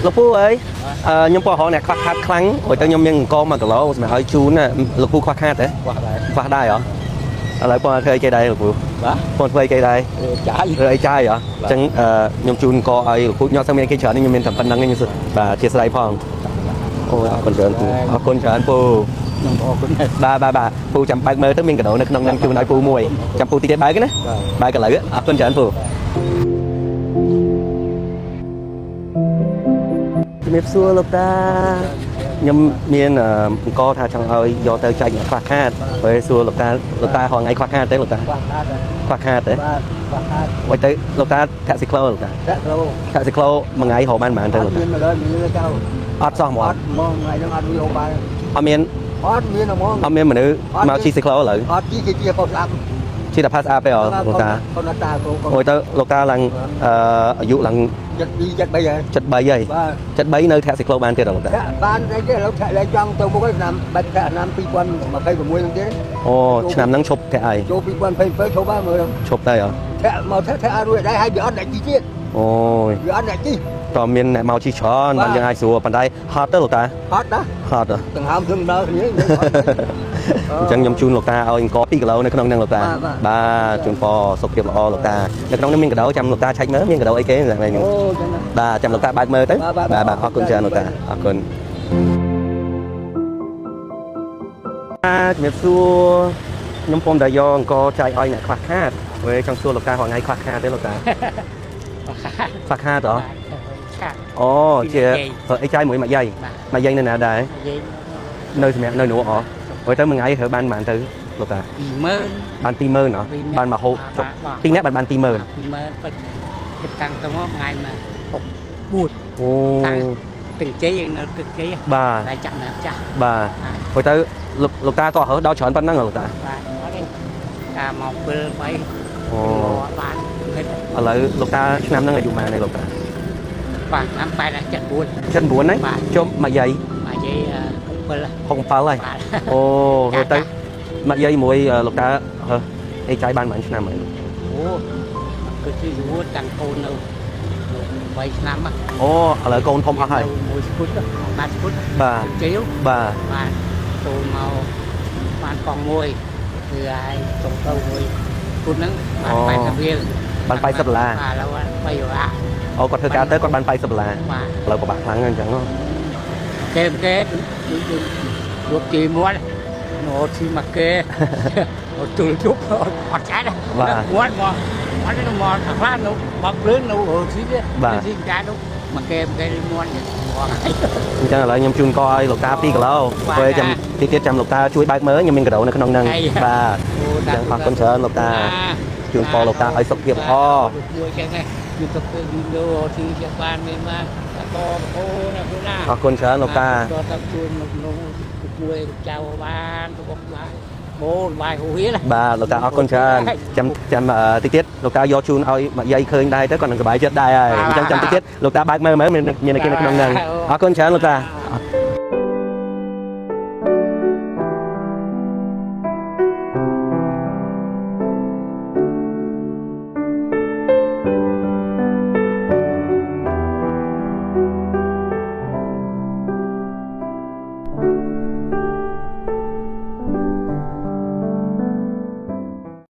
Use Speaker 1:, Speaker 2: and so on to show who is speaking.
Speaker 1: លោកពូអើយអឺខ្ញុំពណ៌រអ្នកខ្វះខាតខ្លាំងព្រោះទៅខ្ញុំមានអង្ករ1គីឡូសម្រាប់ឲ្យជូនណាលោកពូខ្វះខាតទេ
Speaker 2: ខ្វះដែរ
Speaker 1: ខ្វះដែរហ៎ឥឡូវពណ៌ធ្វើអីគេដែរលោកពូ
Speaker 2: បាទ
Speaker 1: ពណ៌ធ្វើអីគេដែរ
Speaker 2: ចាយ
Speaker 1: ធ្វើអីចាយហ៎អញ្ចឹងអឺខ្ញុំជូនអង្ករឲ្យលោកពូខ្ញុំអត់សូវមានគេច្រើនទេខ្ញុំមានតែប៉ុណ្្នឹងទេខ្ញុំសុទ្ធបាទអធិស្ឋានផងអូយអរគុណច្រើនពូអរគុណច្រើនពូ
Speaker 2: ខ្ញុំអរគុណដែរ
Speaker 1: បាទបាទបាទពូចាំបើកមើលទៅមានកាដូនៅក្នុងហ្នឹងជូនឲ្យពូមួយចាំពូតិចទៀតបើកណា
Speaker 2: បាទ
Speaker 1: បើកឥឡូវអរគុណច្រើនពូជំរាបសួរលោកតាខ្ញុំមានអង្ករថាចង់ឲ្យយកទៅចែកអ្នកខ្វះខាតពេលសួរលោកតាលោកតាហងៃខ្វះខាតទេលោកតា
Speaker 2: ខ្វះខាត
Speaker 1: ខ្វះខាតទេ
Speaker 2: បាទខ្វះខាត
Speaker 1: អុយទៅលោកតាធាក់ស៊ីក្លូលោកតា
Speaker 2: តែគ្រូ
Speaker 1: ធាក់ស៊ីក្លូមួយថ្ងៃរកបានប៉ុន្មានទៅ
Speaker 2: អ
Speaker 1: លោកតា
Speaker 2: ត់មានមកលើមានចៅ
Speaker 1: អត់សោះហ្មង
Speaker 2: អត់មកថ្ងៃហ្នឹងអត់មានហូបបាយ
Speaker 1: អត់មាន
Speaker 2: អត់មានហ្មង
Speaker 1: អត់មានមនុស្សមកជិះស៊ីក្លូឥឡូវ
Speaker 2: អត់ជីគេជាបោះស្អាប់
Speaker 1: ជិះតែផាសអាប់ទេអលោកតា
Speaker 2: កូនតាគ្រូកូន
Speaker 1: អូយទៅលោកតាឡើងអឺអាយុឡើង
Speaker 2: 72 73ហើយ
Speaker 1: 73ហើយ
Speaker 2: បាទ
Speaker 1: 73នៅធាក់ស៊ីក្លូបានទៀតអត់លោកតា
Speaker 2: ធាក់បានតែគេឥឡូវធាក់លែងចង់ទៅមុខហើយឆ្នាំបាច់ធាក់ឆ្នាំ2026ហ្នឹងទៀត
Speaker 1: អូឆ្នាំហ្នឹងឈប់ធាក់ហើយ
Speaker 2: ចូល2027ឈប់បានមើល
Speaker 1: ឈប់ទៅហ៎
Speaker 2: ធាក់មកធាក់ធាក់អត់រួចដែរហើយវាអត់អ្នកជីទៀត
Speaker 1: អូយ
Speaker 2: វាអត់អ្នកជី
Speaker 1: តើមានអ្នកមកជិះច្រើនបានយើងអាចស្រួលប៉ុន្តែហត់ទៅលោកតា
Speaker 2: ហត់ណា
Speaker 1: ហត់ហ៎
Speaker 2: ដង្ហើមធឹងដល់គ្នា
Speaker 1: អញ្ចឹងខ្ញុំជូនលោកតាឲ្យអង្គ2គីឡូនៅក្នុងហ្នឹងលោកតា
Speaker 2: បាទបាទ
Speaker 1: បាទជូនពរសុខភាពល្អលោកតានៅក្នុងហ្នឹងមានកាដូចាំលោកតាឆែកមើលមានកាដូអីគេហ្នឹង
Speaker 2: អូចឹងណា
Speaker 1: បាទចាំលោកតាបើកមើលទៅ
Speaker 2: បាទបាទ
Speaker 1: បាទអរគុណច្រើនលោកតាអរគុណបាទជំរាបសួរខ្ញុំពុំតែយកអង្គចែកឲ្យអ្នកខ្វះខាតព្រោះចង់សួរលោកតារាល់ថ្ងៃខ្វះខាតទេលោកតាខ្វះខាតហ៎
Speaker 3: ឆាក់
Speaker 1: អូជាអីចាយមួយម៉ាក់យាយ
Speaker 3: បាទ
Speaker 1: ម៉ាក់យាយនៅណាដែរ
Speaker 3: និយាយ
Speaker 1: នៅសម្រាប់នៅនោះអព្រោះទៅមួយថ្ងៃរើបានប៉ុន្មានទៅលោកតា
Speaker 3: 20000
Speaker 1: បាន20000ហ៎បានមកហូបចុះពីរនាក់បានបាន20000
Speaker 3: 20000ពេចគិតតាំងទៅមកថ្ងៃមក64
Speaker 1: អូ
Speaker 3: តាំងទឹកជ័យនៅទឹកជ័យ
Speaker 1: បាទ
Speaker 3: តែចាក់ណាស់ចាស់
Speaker 1: បាទព្រោះទៅលោកលោកតាតោះរើដល់ច្រើនប៉ុណ្ណឹងហ៎លោកតា
Speaker 3: បាទអត់ទេតាមមក7 3
Speaker 1: អូ
Speaker 3: បានគិត
Speaker 1: ឥឡូវលោកតាឆ្នាំហ្នឹងអាយុប៉ុន្មានហើយលោកតា
Speaker 3: បាទឆ្នាំ8ដល់79
Speaker 1: 79ហ្នឹង
Speaker 3: បាទ
Speaker 1: ជុំម៉ាក់យាយ
Speaker 3: មកនិយាយ67
Speaker 1: 67ហើយ
Speaker 3: បាទ
Speaker 1: អូទៅទៅម៉ាក់យាយមួយលោកតាហើអីចាយបានប៉ុន្មានឆ្នាំហើយ
Speaker 3: អូគឺជាយូរតាំងកូននៅ3ឆ្នាំ
Speaker 1: អូឥឡូវកូនធំអស់ហើយ
Speaker 3: មួយស្គុតបាទស្គុត
Speaker 1: បាទ
Speaker 3: ជ័យ
Speaker 1: បាទ
Speaker 3: បាទចូលមកបានកង់មួយគឺឲ្យចុងទៅមួយគុណហ្នឹងបាន80រៀល
Speaker 1: បាន80ដុល្លារ
Speaker 3: បាទឥឡូវ3ដុល្លារ
Speaker 1: អូគាត់ធ្វើការទៅគាត់បាន80ដុល្លារ
Speaker 3: បាទ
Speaker 1: ឥឡូវពិបាកខ្លាំងណាស់អញ្ចឹងហ៎
Speaker 3: គេគេដូចដូចទីមាត់ណូទីមកគេអត់ទូលជប់អត់ចាច់មាត់មកអត់មកអាខ្លះនៅបបលឿននៅស៊ីស៊ីចានោះមកគេគេមាត់មកហើយ
Speaker 1: អញ្ចឹងឥឡូវខ្ញុំជូនកឲ្យលោកតា2គីឡូ
Speaker 3: បាទ
Speaker 1: ពេលចាំទីទៀតចាំលោកតាជួយបើកមើលខ្ញុំមានកាដូនៅក្នុងហ្នឹង
Speaker 3: ហើយ
Speaker 1: បាទអញ្ចឹងអរគុណច្រើនលោកតាជូនពរលោកតាឲ្យសុខភាពល្អ
Speaker 3: មួយចឹងឯងយូរទៅពេលយូរទៅទីជាបានមានបានតបអូនណាណា
Speaker 1: អរគុណច្រើនលោកតា
Speaker 3: តជួយមកនោះជួយចៅបានទៅបុកបាយបូនបាយហូហៀល
Speaker 1: បាទលោកតាអរគុណច្រើនចាំចាំតិចទៀតលោកតាយកជូនឲ្យម៉ាក់យាយឃើញដែរទៅគាត់នឹងសប្បាយចិត្តដែរហើយអញ្ចឹងចាំតិចទៀតលោកតាបើកមើលមើលមានមានគេនៅក្នុងហ្នឹងអរគុណច្រើនលោកតា